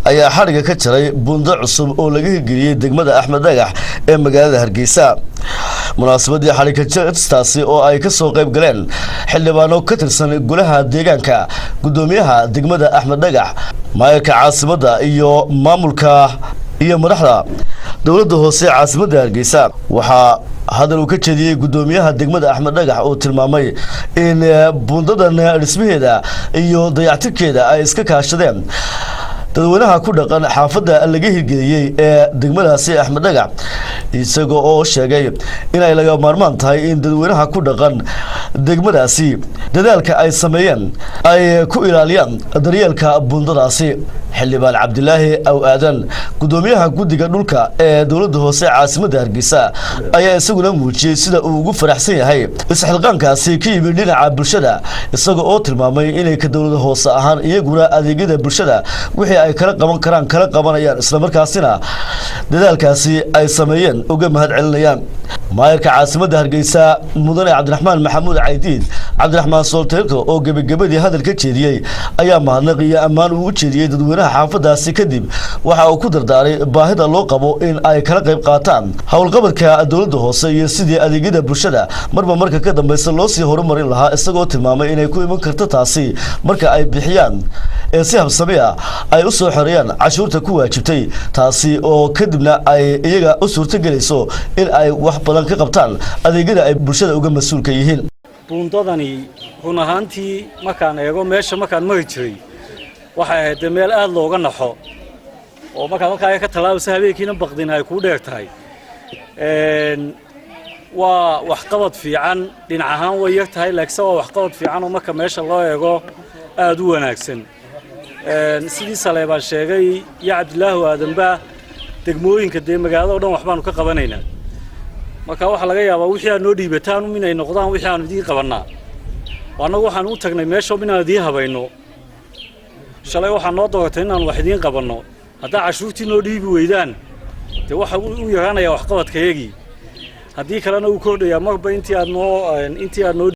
Ayaa xadhiga ka jaray buundo cusub oo laga hirgeliyey degmada Axmed Dhagax ee magaalada Hargeysa. Munaasabadii xadhigka jaristaasi oo ay ka soo qayb galeen xildhibaano ka tirsan golaha deegaanka, guddoomiyaha degmada Axmed Dhagax, maayarka caasimadda iyo maamulka iyo madaxda dowladda hoose caasimadda Hargeysa, waxaa hadal uu ka jeediyey guddoomiyaha degmada Axmed Dhagax oo tilmaamay in buundadan dhismaheeda iyo dayactirkeeda ay iska kaashadeen dadweynaha ku dhaqan xaafadda laga hirgeliyey ee degmadaasi Axmed Dhagax, isaga oo sheegay inay laga maarmaan tahay in dadweynaha ku dhaqan degmadaasi dadaalka ay sameeyeen ay ku ilaaliyaan daryeelka buundadaasi. Xildhibaan Cabdilaahi Aw Aadan, guddoomiyaha guddiga dhulka ee dowladda hoose caasimadda Hargeysa, ayaa isaguna muujiyey sida uu ugu faraxsan yahay isxilqaankaasi ka yimid dhinaca bulshada, isaga oo tilmaamay inay ka dowlada hoose ahaan iyaguna adeegyada bulshada wixii ay kala qaban karaan kala qabanayaan, islamarkaasina dadaalkaasi ay sameeyeen uga mahad celinayaan. Maayarka caasimadda Hargeysa, mudane Cabdiraxmaan Maxamuud Caydiid Cabdiraxmaan Soolteelko, oo gebagabadii hadal ka jeediyey, ayaa mahadnaq iyo ammaan uu u jeediyey dadweynaha xaafadaasi kadib waxa uu ku dardaaray baahida loo qabo in ay kala qayb qaataan howlqabadka dowladda hoose iyo sidii adeegyada bulshada marba marka ka dambeysa loo sii horumarin lahaa, isagoo tilmaamay inay ku iman karto taasi marka ay bixiyaan ee si habsami ah ay u soo xoreeyaan cashuurta ku waajibtay, taasi oo kadibna ay iyaga u suurtogelayso in ay wax badan ka qabtaan adeegyada ay bulshada uga mas-uulka yihiin. Buundadani run ahaantii markaan eego meesha markaan mari jiray, waxay ahayd dee meel aad looga naxo oo markaad halkaa ka tallaabaysa habeenkiina baqdin ay kuu dheer tahay. Waa waxqabad fiican. Dhinac ahaan way yar tahay, laakiinse waa waxqabad fiican oo marka meesha loo eego aad u wanaagsan. Sidii Saleebaan sheegay iyo Cabdilaahu Aadanba, degmooyinka dee magaalada o dhan waxbaanu ka qabanaynaa. Marka waxaa laga yaabaa wixii aad noo dhiibataan inay noqdaan wixii aanu idiin qabannaa. Annagu waxaan u tagnay meesha inaan idiin habayno. Shalay waxaa noo dooratay inaan wax idiin qabanno. Haddaa cashuurtii noo dhiibi weydaan, dee waxa u yaraanayaa waxqabadkayagii, haddii kalena uu kordhayaa marba intii aad noo intii aad noo.